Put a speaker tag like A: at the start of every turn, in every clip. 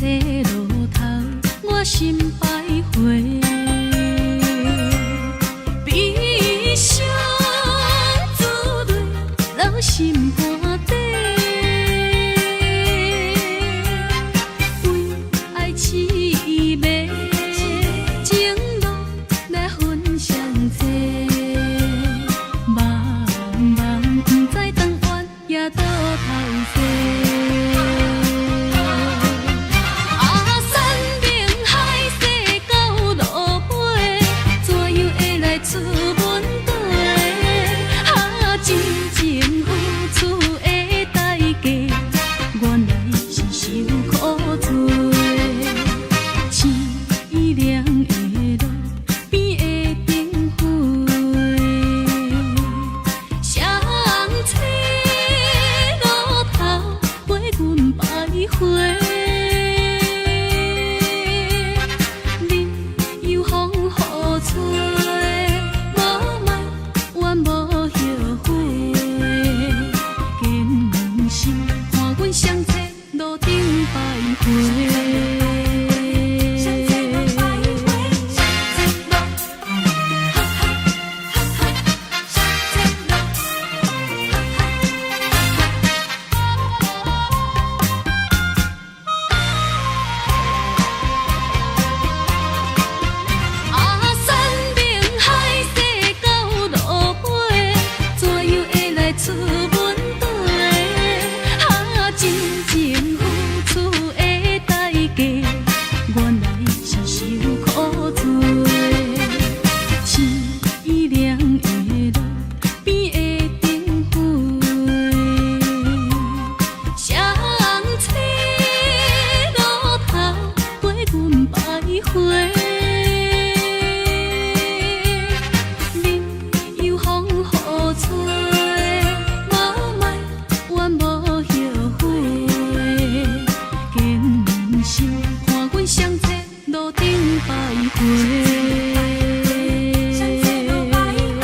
A: 找路頭，我心徘徊。悲傷珠淚落心肝底，為愛痴迷，情路來分相債，茫茫不知當願也倒頭踅。啊，山明海誓到落尾，怎樣會來出阮綴？啊，真情付出的代價，原來是受苦罪。凄涼的路邊的燈火，誰人找路頭陪阮徘徊？任由風雨吹，無埋怨無後悔。堅心看阮雙找路頂徘徊。
B: 雙找路徘徊，雙找路，哈哈哈哈，雙找路，哈哈哈哈。啊，山明海誓到落尾，怎樣會來出阮綴？啊，真情付出的代價，原來是受苦罪。凄涼的路邊的燈火，誰人找路頭陪阮徘徊？任由風雨吹，無埋怨無後悔。堅心看阮雙找路頂徘徊。雙找路徘徊。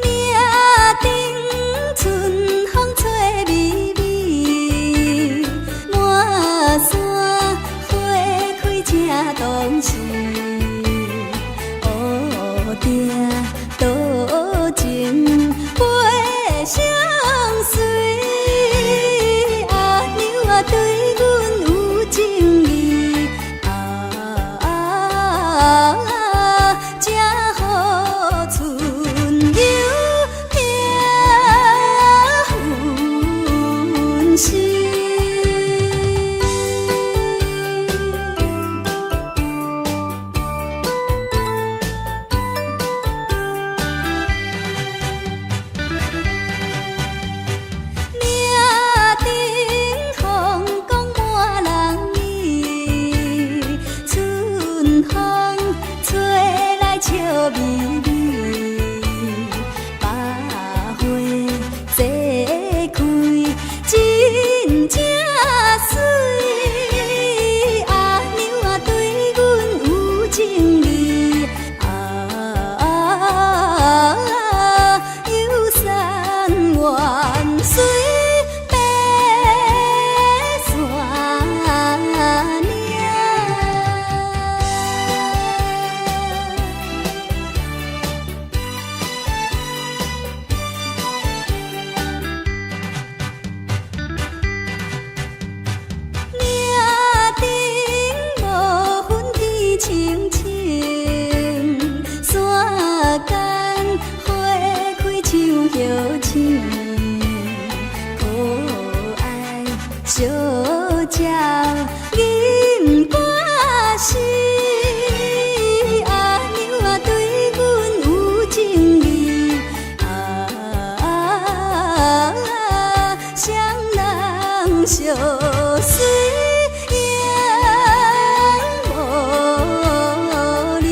C: 嶺頂春風吹微微，滿山花開正當時。烏定多情袂相隨，阿娘啊對阮有情意，啊，才予春幽聽分時。嶺頂風光滿人意，春風吹來笑眯眯，百花齊開真正媠。阿娘啊對阮有情意，啊，遊山玩水爬山嶺。嶺頂無雲天青青，山間花開像葉青，可愛小鳥吟歌詩。阿娘啊對阮有情意，啊，雙人相隨永無離。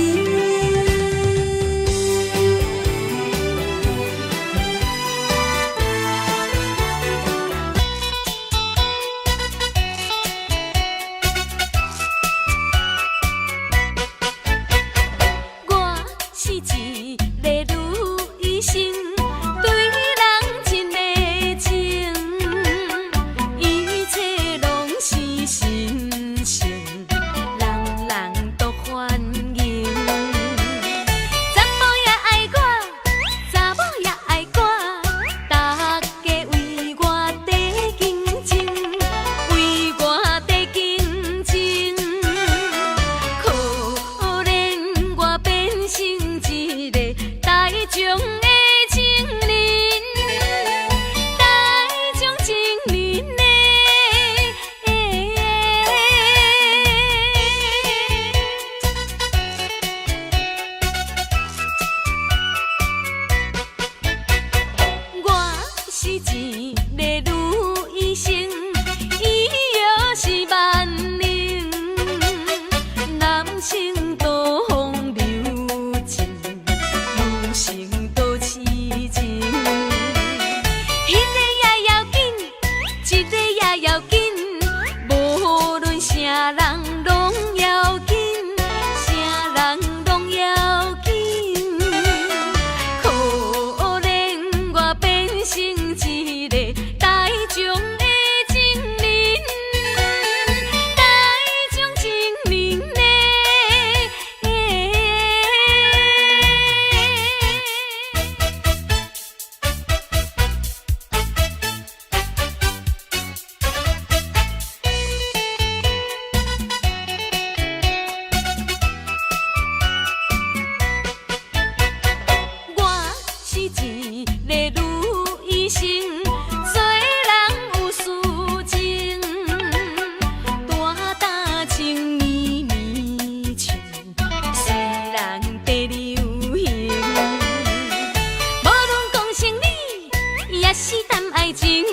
A: 愛情，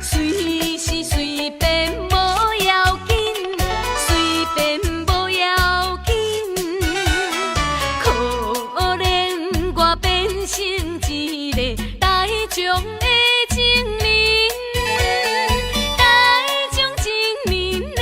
A: 隨時隨便無要緊，隨便無要緊。可憐我變成一个台中的情人，台中情人嘞。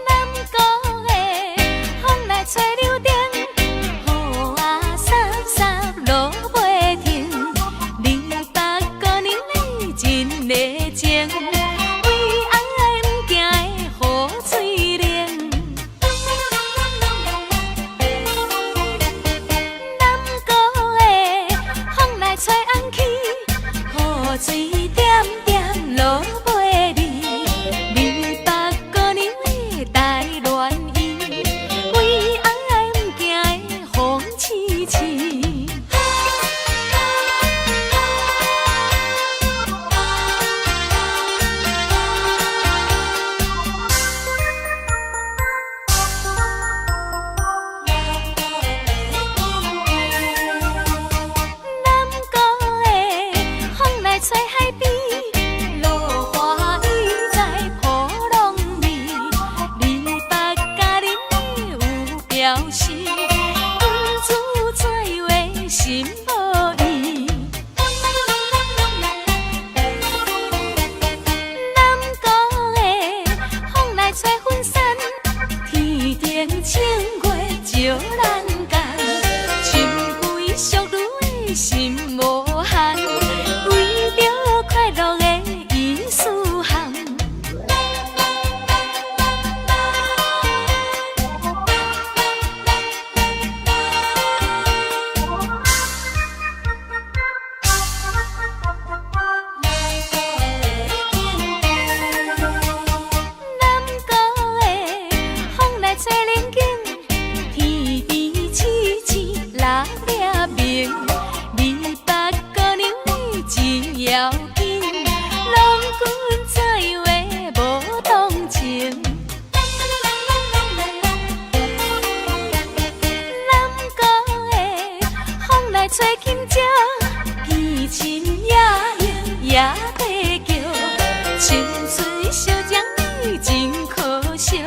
A: 南國的風來吹溜燈，雨仔潲潲落袂停。你北姑娘你真的情，為愛毋驚的雨水冷。南國的風來吹紅旗，雨水點點落袂離。你北姑娘的台戀伊，為愛毋驚的風刺刺。南國的風來吹海邊，落大雨在波浪裡。你北甲恁有表示，公主怎樣的心無伊？南國的風來吹雲杉，天頂清月照人間，深閨淑女的心無限，為著快樂的意思涵。南國的風來吹龍井，天邊星星六粒明。你北姑娘你真要緊，郎君怎樣會無同情？南國的風來吹琴蕉，見親也應也地叫，青春相將你真可惜，欲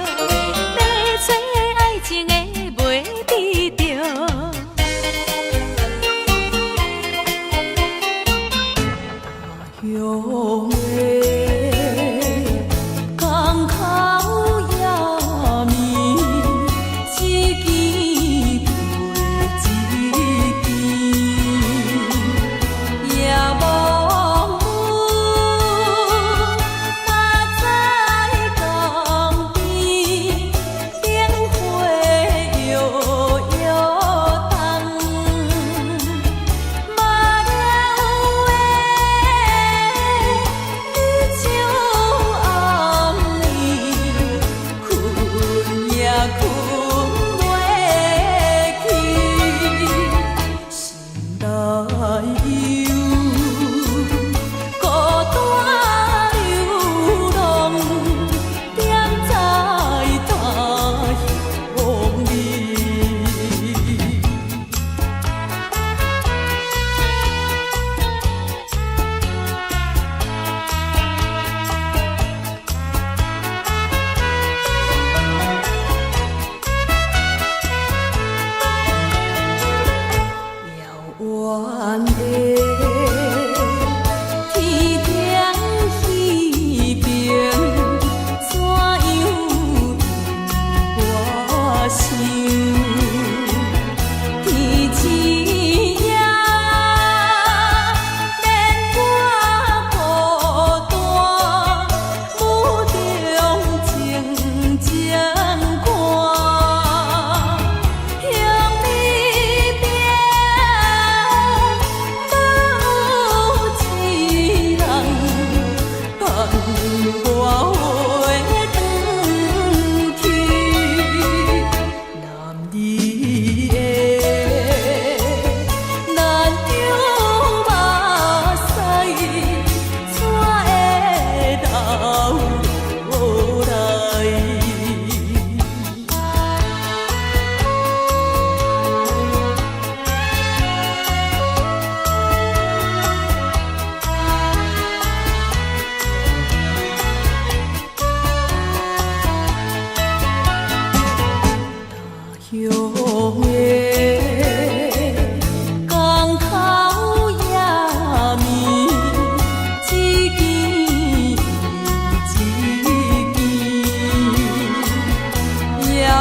A: 揣愛情的袂佇著。
B: 他鄉的港口夜暝，一支陪一支，夜望阮嘛知讲。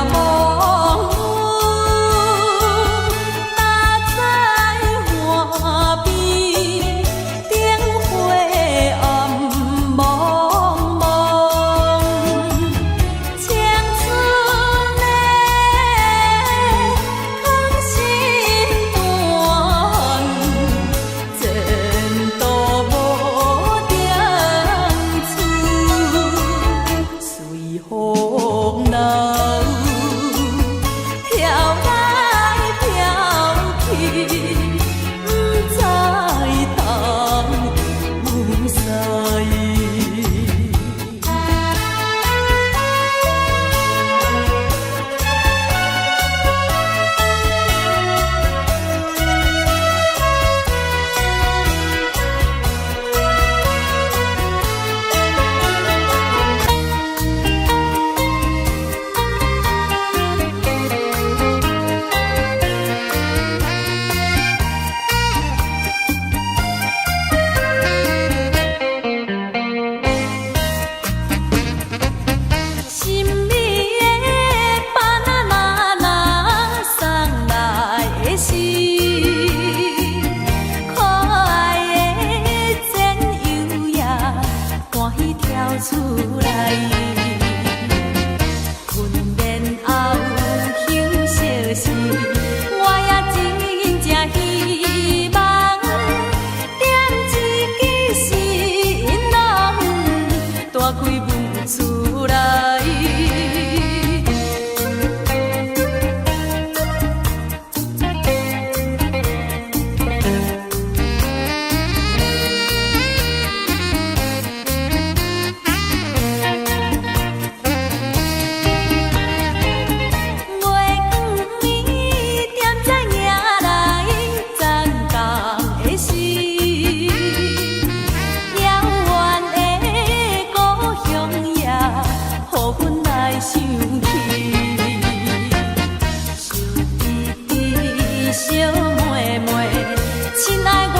C: 茫茫，在岸邊燈火暗濛濛，青春的空心肝，前途無定數，隨風流，飄來飄去，毋知東有西。神秘的巴拿那送來的是可愛的戰友也歡喜跳出來。訓練後休息時，我也真正希望點一支新浪，大開阮厝內。月光暝踮這迎來昨昏的時，遙遠的故鄉也予阮來想起。小弟弟，小妹妹，親愛我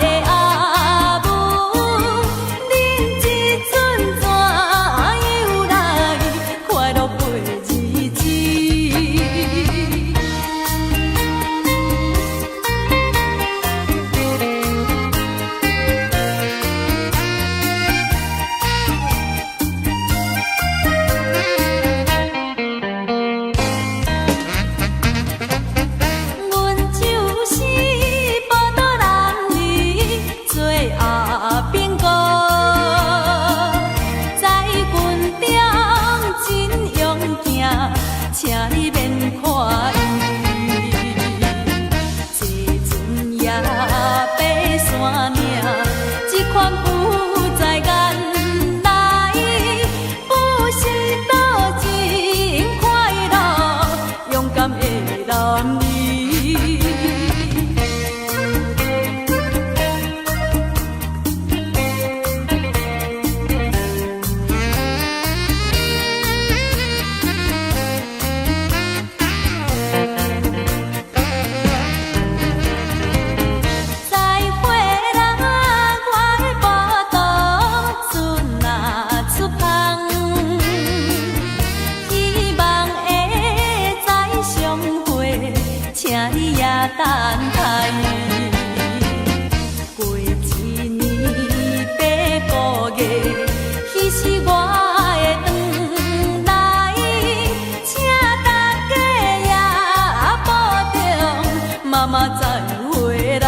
C: 的阿母，恁這陣怎樣來快樂過日子？阮就是寶島男兒做阿兵哥，在軍中真勇健，請你免看伊。坐船也爬山嶺，這款不在眼內，不是多真快樂，勇敢的男兒。再會啦，我的寶島船仔出帆，希望會再相會，請你也等待。過一年八個月，彼是我會轉來，請大家也保重，媽媽再回來。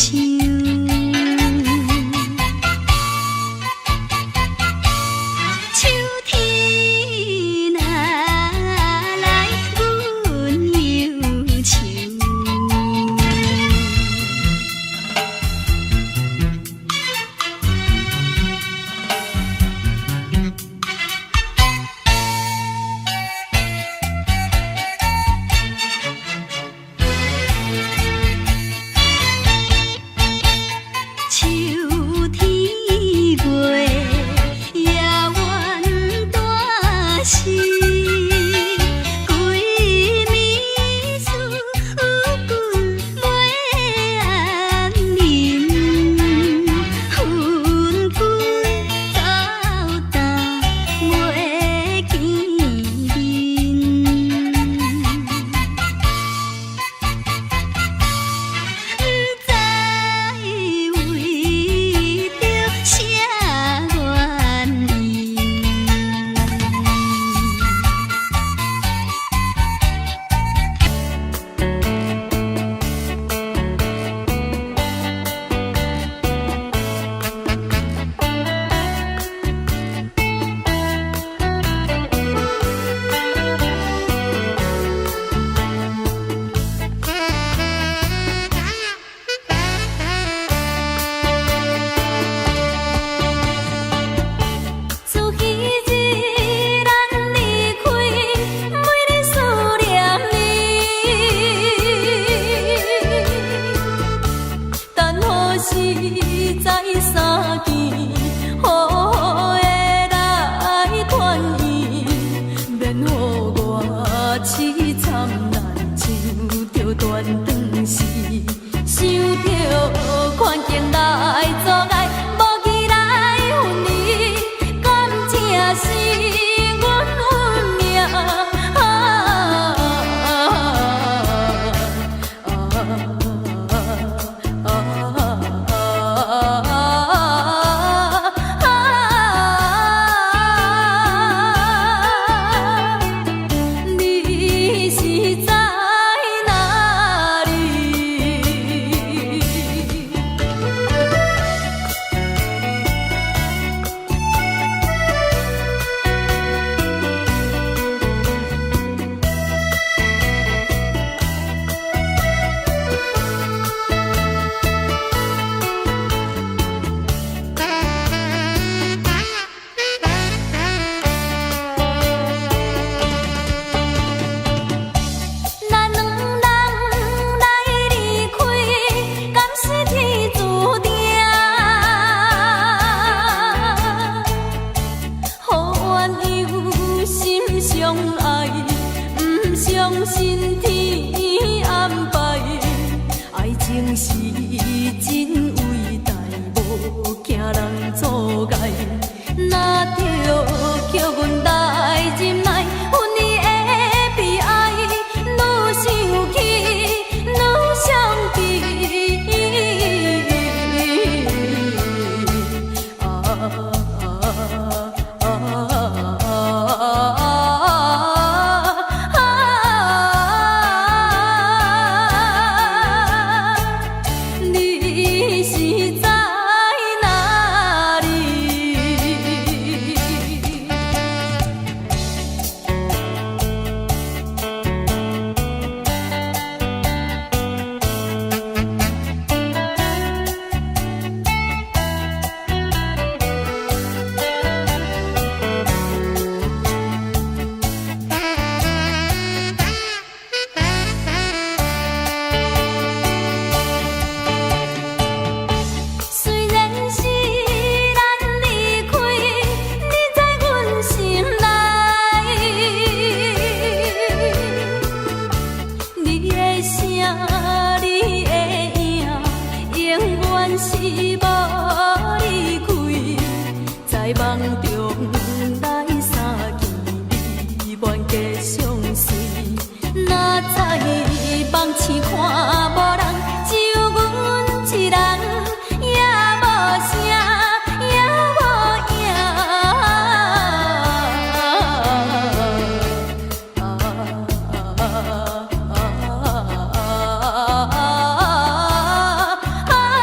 A: 樹。秋天若來，阮憂愁。秋天月夜怨大時，規暝思君袂安眠，分開到今袂見面。毋知為著啥原因。
C: 自彼日咱離開，每日思念你。等何時再相見，好好的來團圓，免予我淒慘難，像著斷腸時，想著環境來阻礙，無義來分離，敢這是阮運命？啊啊啊！你是在哪裡？咱兩人來離開，敢是天注定？予鴛鴦心相愛，毋相信天安排。愛情是真偉大，無驚人阻礙。若著叫阮來忍耐，分離的悲哀，愈想起愈傷悲。啊啊啊！你是在哪裡？雖然是咱離開，你在阮心內。你的聲，你的影，永遠是無離開。在夢中來相見，美滿的相隨。若在夢醒看無人，只有阮一人，也無聲，也無影。啊啊啊！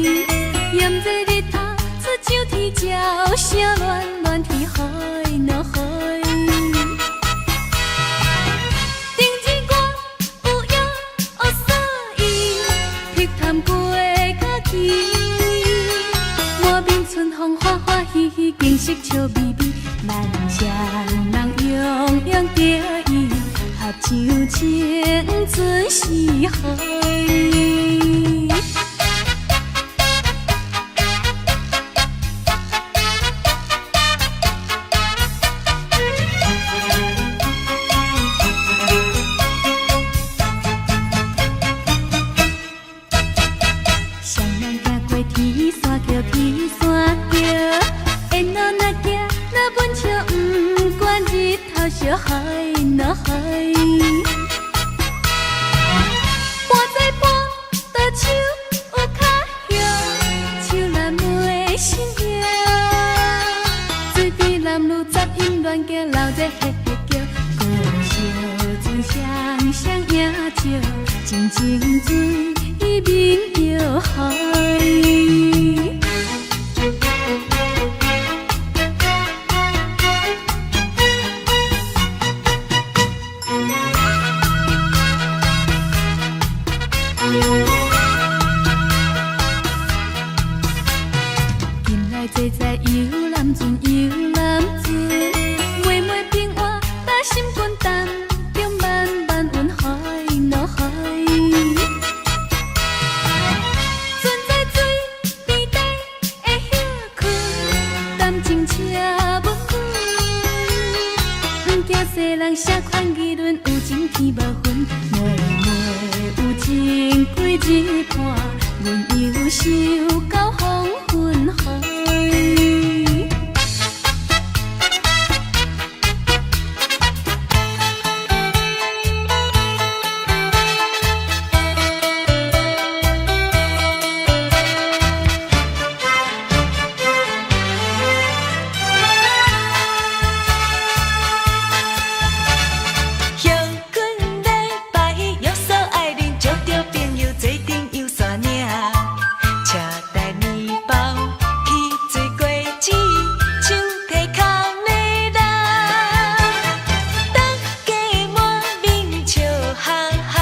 A: 炎熱日頭出上天，鸟聲亂亂天海若海。頂日我有影有所以，碧潭過較去，滿面春風歡歡喜喜，景色笑眯眯，咱雙人洋洋得意，合唱青春四海。雙人行過天山橋，天山橋，沿路若行若阮笑，不管日頭燒海若海。半載半倒手有跤葉，手難袂心形。水邊男女雜音亂行，鬧熱嘿嘿叫，孤小船雙雙影照，靜靜水面搖海。近來坐在遊覽船，遊覽船，妹妹平活搭心肝，淡中慢慢雲海若海。船在水邊底會歇睏，談情車阮開，毋驚世人啥款議論，有情天無分，妹妹有情幾日伴，阮憂想到黃昏海。
C: 歇睏禮拜，約束愛人，招著朋友做陣遊山嶺，車帶麵包去水果市，手提空的人，大家滿面笑哈哈，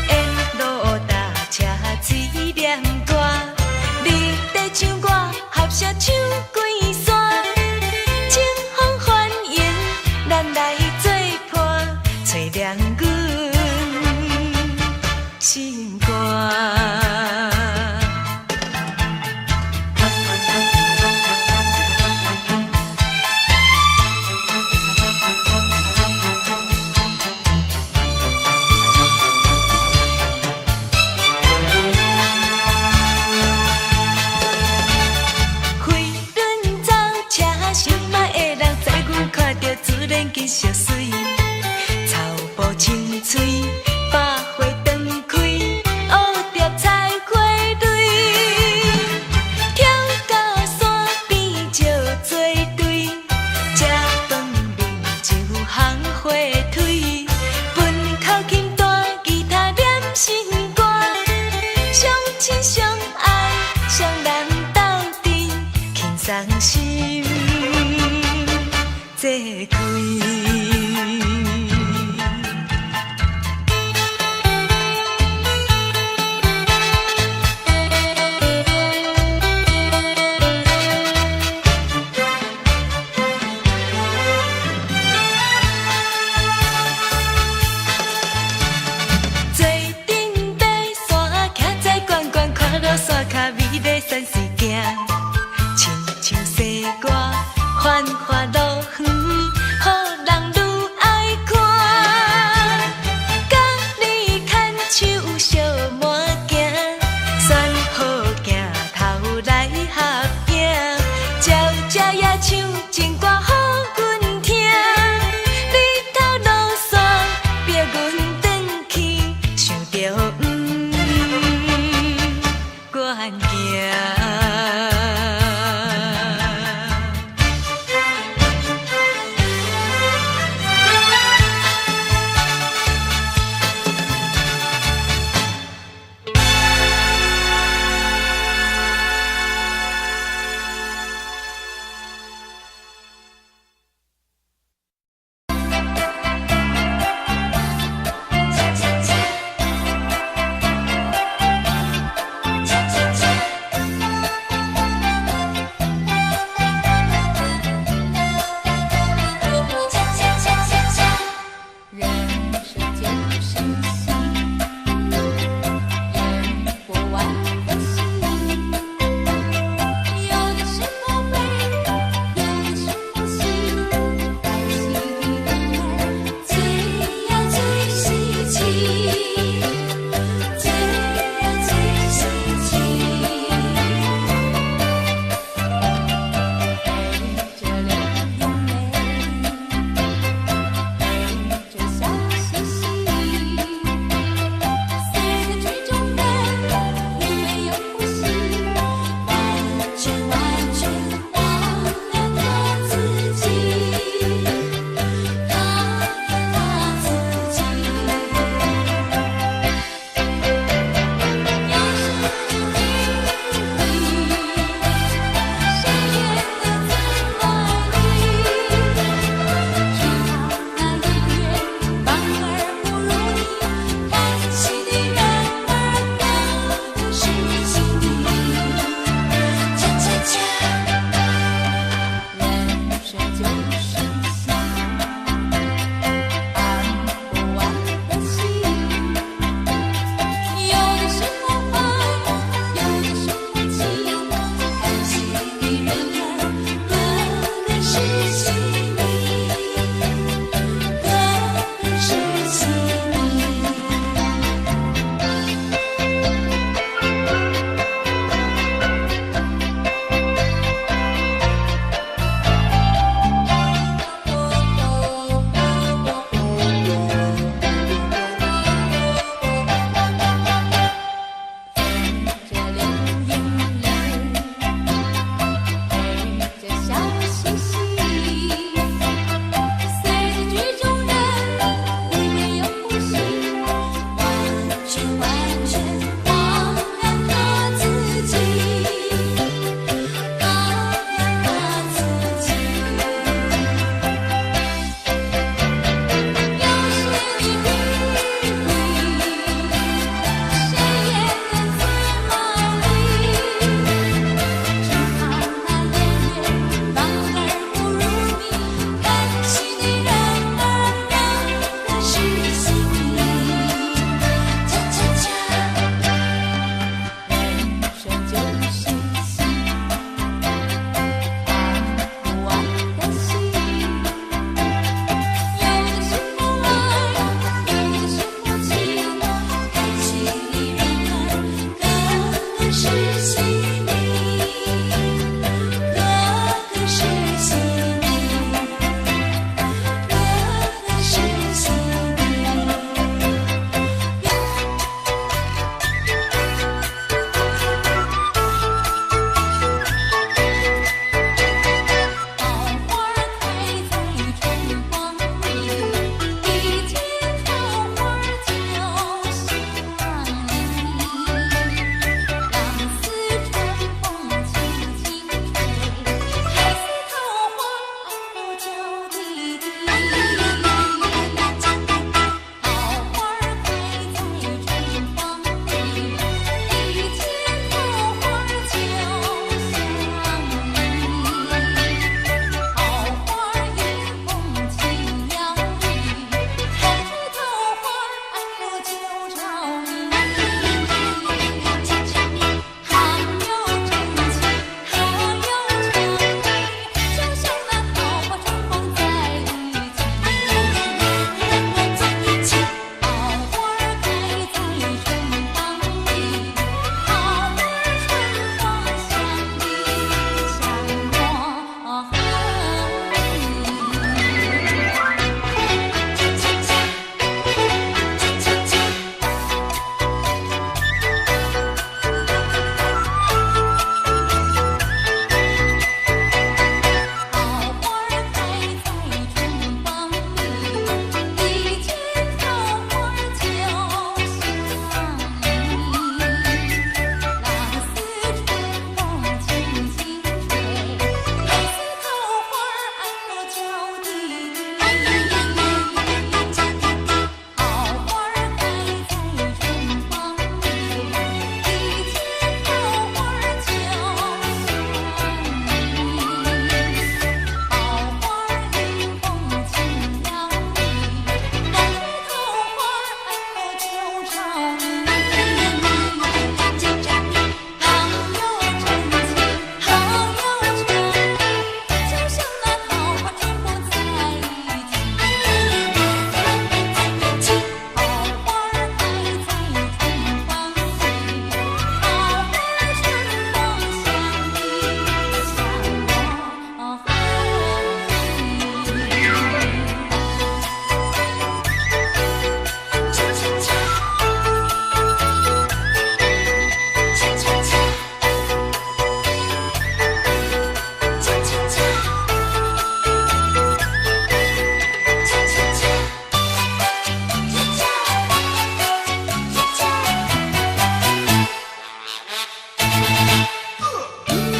C: 沿路搭車水簾大，你綴唱我合聲唱規山，清風歡迎咱來做伴，吹涼阮心肝。飛輪走車，心愛的人載阮看著自然景色媠，草埔青翠，百花長開，蝴蝶採花蕊，跳到山邊石做堆，食飯啉酒烘火腿，分口琴彈吉他念心歌，相親相愛雙人鬥陣，輕鬆心做開。坐頂爬山，徛在懸懸看落山跤，美麗山水行，親像西瓜繁華樂園，予人愈愛看。佮你牽手相伴行，選好鏡頭來合影，鸟只也唱情歌予阮聽。日頭落山，逼阮轉去，想著毋願行。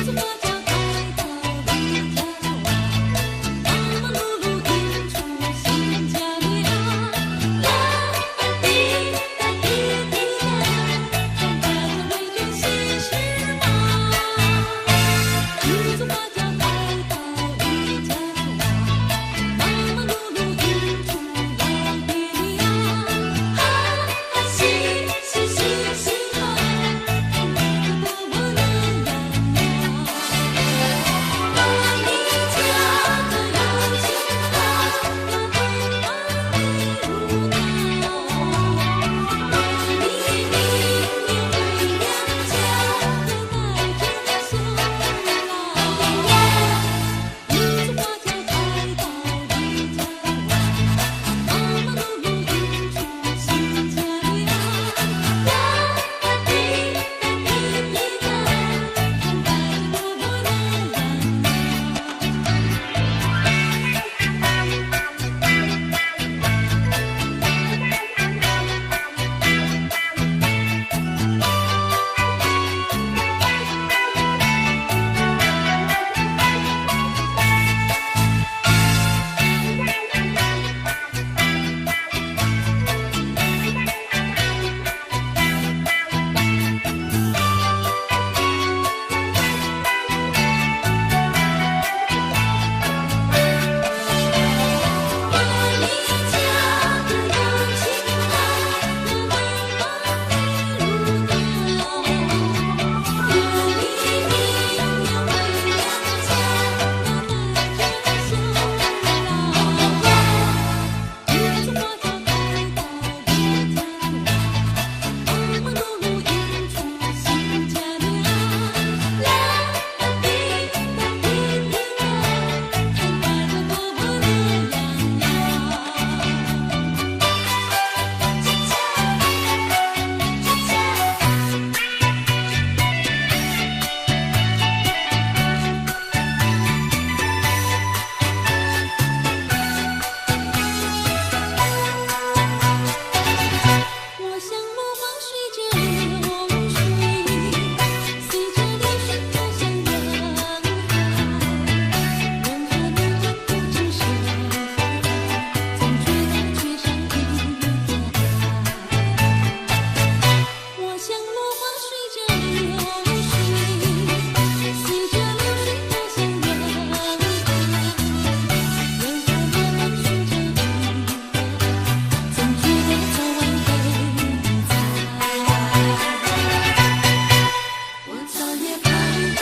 A: 從我家來到你家大，忙忙碌碌迎出新家名。啦滴答滴滴答，看家家美眷喜事忙。從我家來到你家大，忙忙碌碌迎出老爹娘。哈喜喜喜喜哈，看多麼樂洋洋。你家的有情大，要天高地無大。你明年回娘家，要帶着小老。從我家來到你家大，忙忙碌碌迎出新家名。啦滴答滴滴答，看家家多麼樂洋洋。你家的有情大，要天高地無大。你明年回娘家，要帶着小老。從我家來到你家大，忙忙碌碌迎出新家名。啦滴答滴滴答，看家家多麼樂洋洋。恰恰恰恰。我像落花隨着流水，隨着流水飄向人海。人海茫茫不知身何在，總覺得缺少一個愛。我像落花隨着流水，隨着流水飄向人海。人海茫茫尋找一個愛，總覺得早晚會在。我早夜徘徊，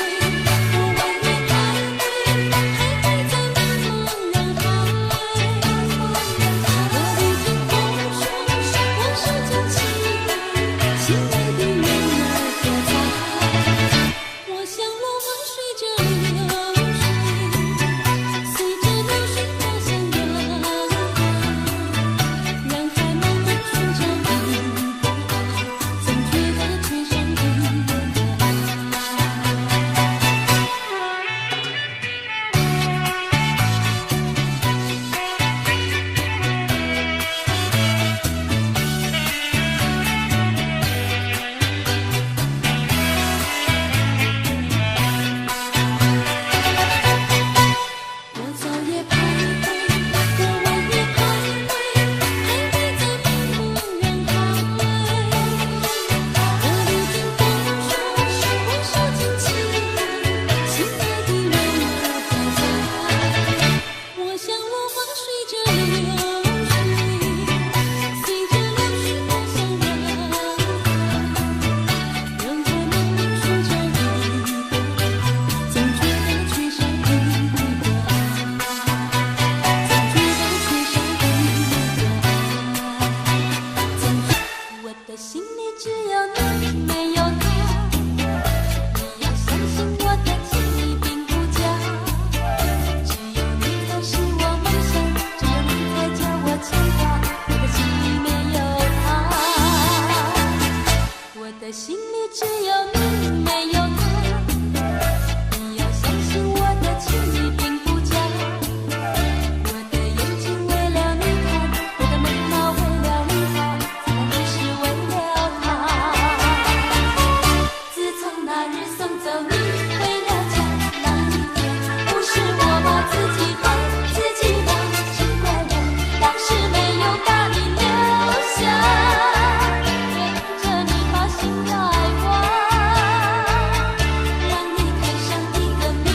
A: 我晚夜徘徊，徘徊在茫茫人海。我歷經風霜，我受盡期待，心愛的人兒何在？我像落花隨着流水，隨着流水飄向人海。人海茫茫尋找一個愛，總覺得缺少一個愛。送走你回了家那一天，不是我把自己恨自己骂，只怪我當時沒有把你留下，背著你把心來挖，讓你開上一個秘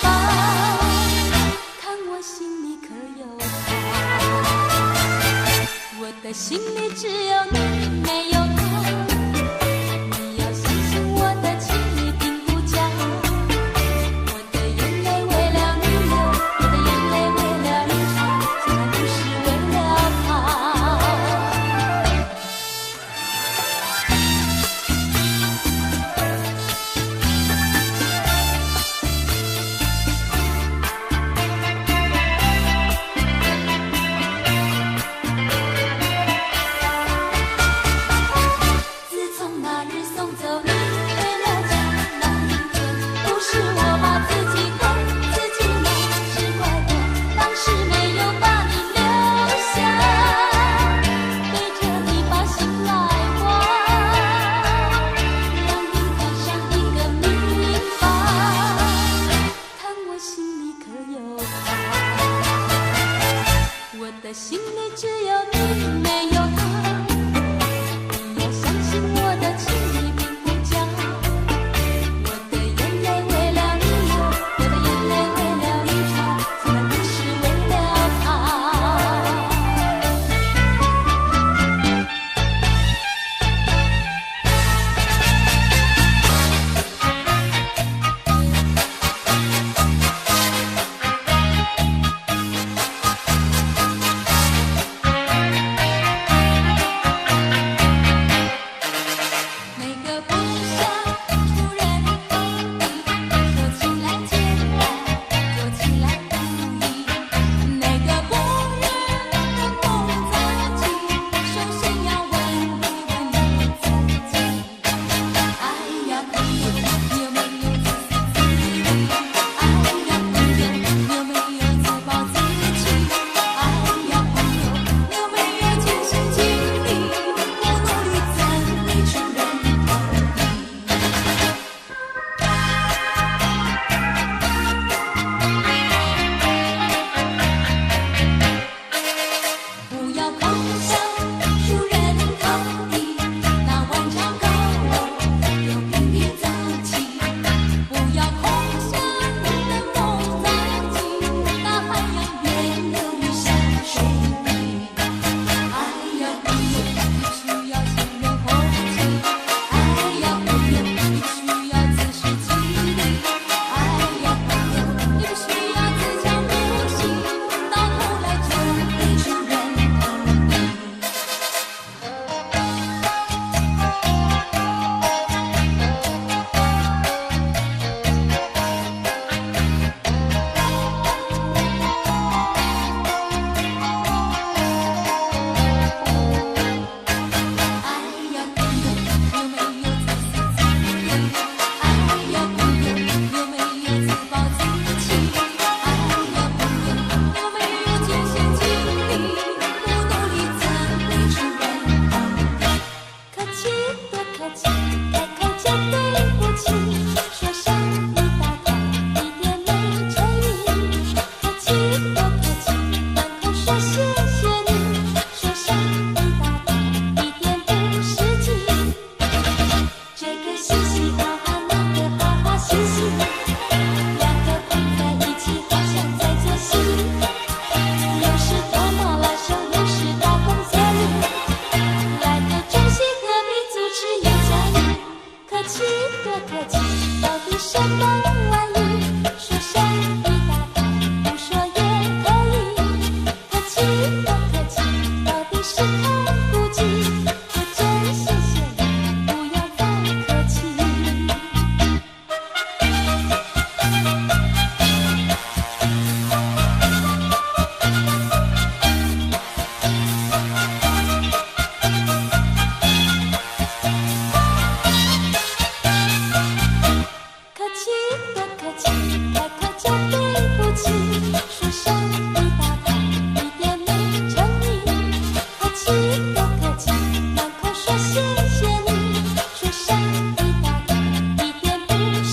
A: 方，看我心裡可有他。我的心裡只有你，沒有他。你要相信我的情意並不假。我的眼淚為了你流，我的眼淚為了你擦，從來不是為了他。自從那日送走你回了家那一天，不是我把自己恨自己罵，只怪我當時沒有把你留下，背著你把心來挖，讓你開上一個秘方，看我心裡可有他。我的心裡只有你，沒有他。你要相信我的情意並不假。我的眼淚為了你流，我的眼淚為了你擦，從來不是為了他。每個不想出人頭地，說起來簡單，做起來不易。每個不願登峰造極，首先要問一問你自己。哎呀，朋友，你有沒有自私自利？哎呀，朋友，你有沒有自暴自棄？哎呀，朋友，你有沒有盡心盡力？不努力怎會出人頭地？不要空想出人頭地，那萬丈高樓又平地造起。不要空想登峰造極，大海洋變流於下水滴。哎呀，朋友，你需要先人後己。哎呀，朋友，你需要自食其力。哎呀，朋友，你不需要自強不息，到頭來終會出人頭地。哎呀，朋友，你有沒有自私自利？哎呀，朋友，你有沒有自暴自棄？哎呀，朋友，你有沒有盡心盡力？不努力怎會出人頭地？客氣多客氣，開口就對不起，說上一大套，一點沒誠意。客氣多客氣，滿口說謝謝你，說上一大套，一點不實際。這個嘻嘻哈哈，那個哈哈嘻嘻，兩個碰在一起，好像在做戲。有時脫毛拉手，有時大動作裡，來個中西合璧，主持又加意。客氣多客氣，到底什麼玩意？說上一大套，不說也可以。客氣多客氣，到底是太不濟。我真謝謝你，不要再客氣。客氣多客氣，開口就對不起，說上一大套，一點沒誠意。客氣多客氣，滿口說謝謝你，說上一大套，一點不實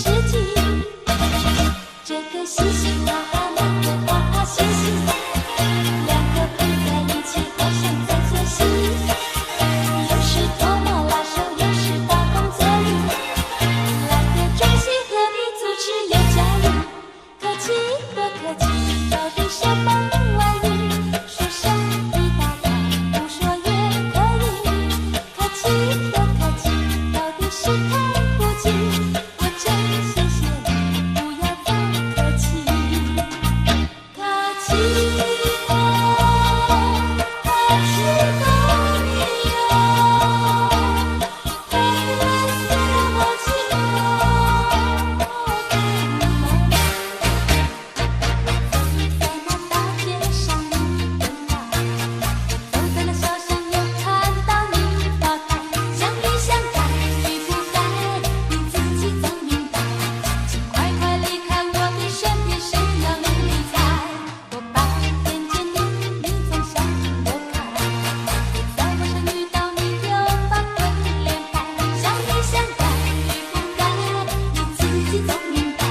A: 己總明白。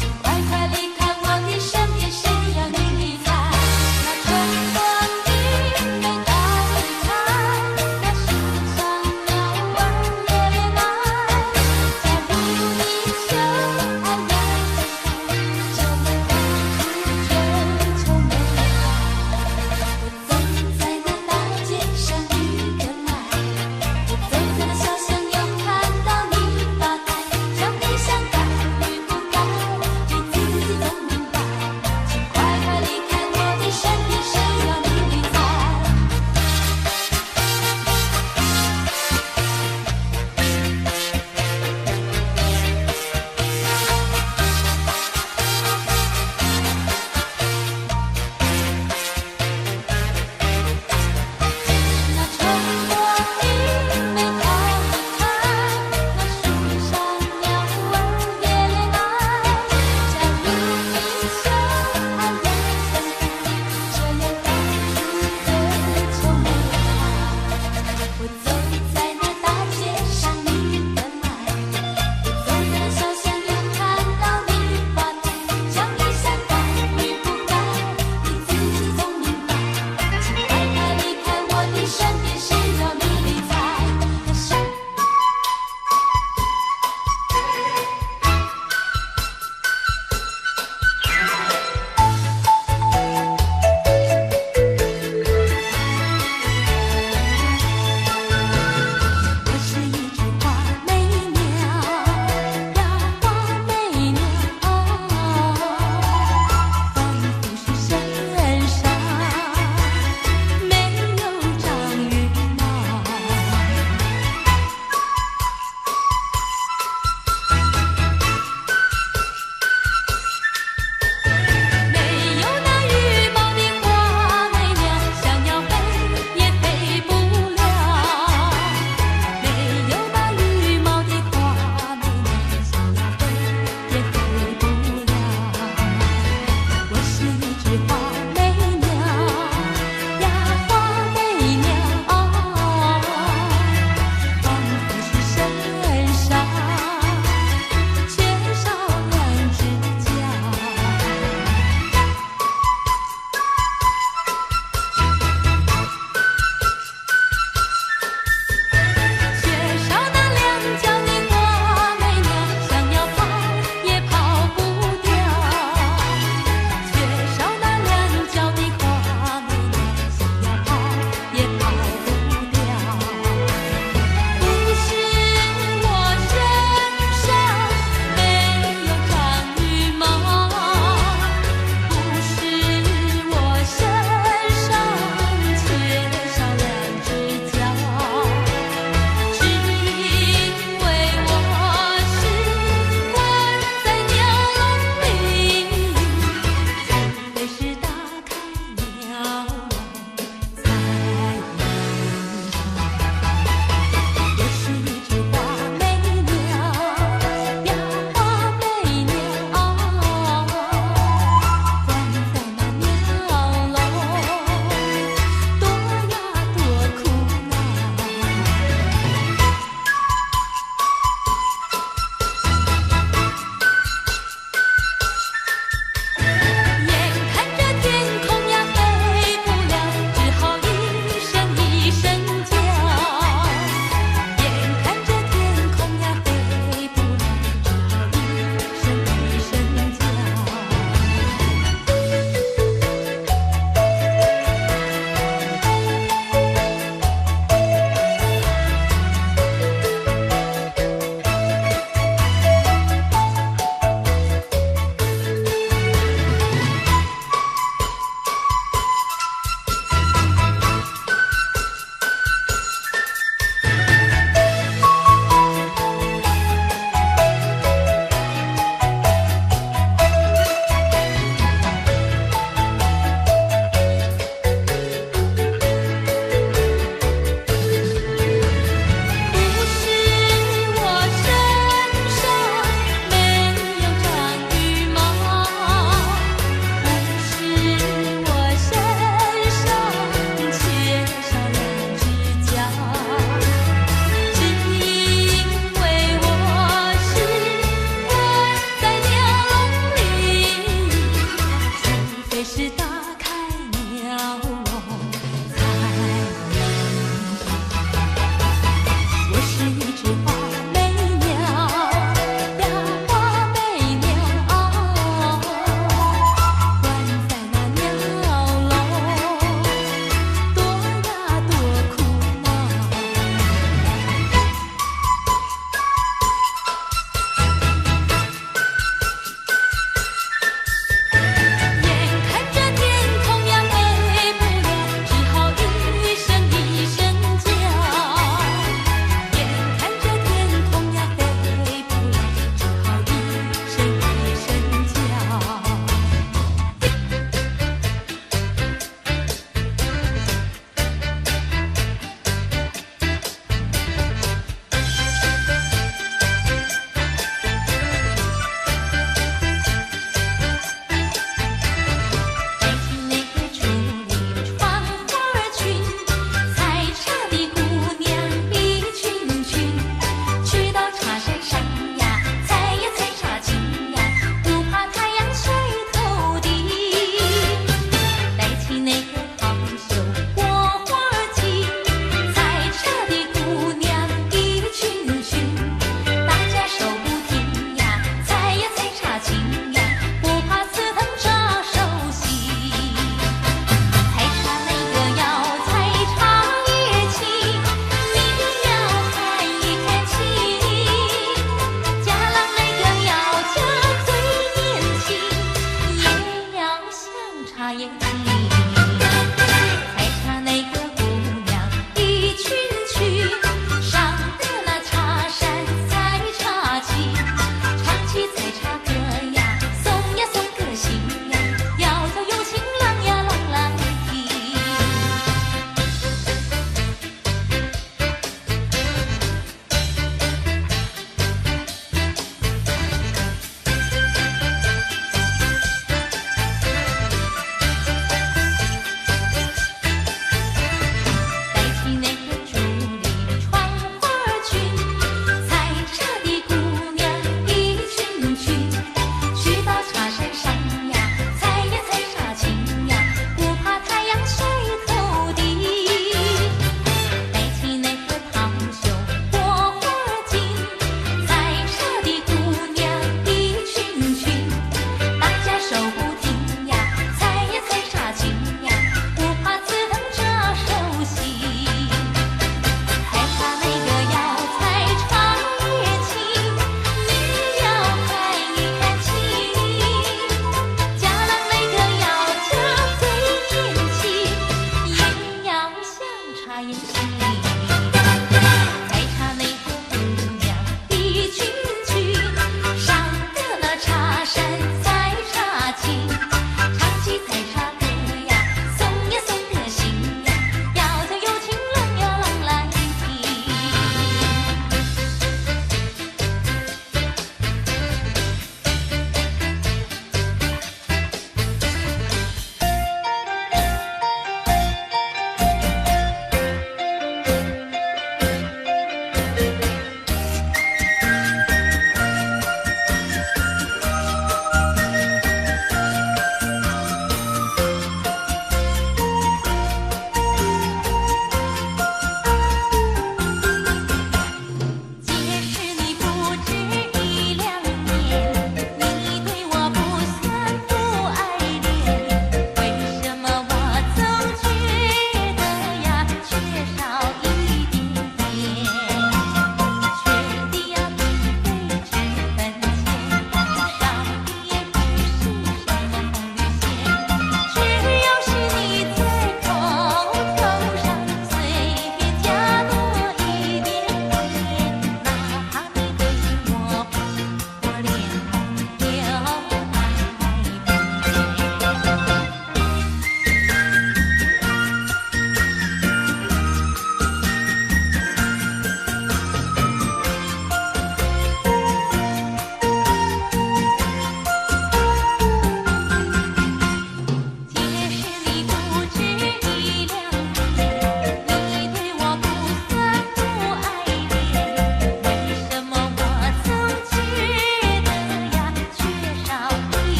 A: 請快快離開我的身邊，誰要你理睬？那春光明媚大地開，那世上鳥兒也戀愛。假如你求愛要等待，就別到處追求美好。我走在那大街上一個來，我走在那小巷又看到你發呆，像你想帶。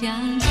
A: 聽。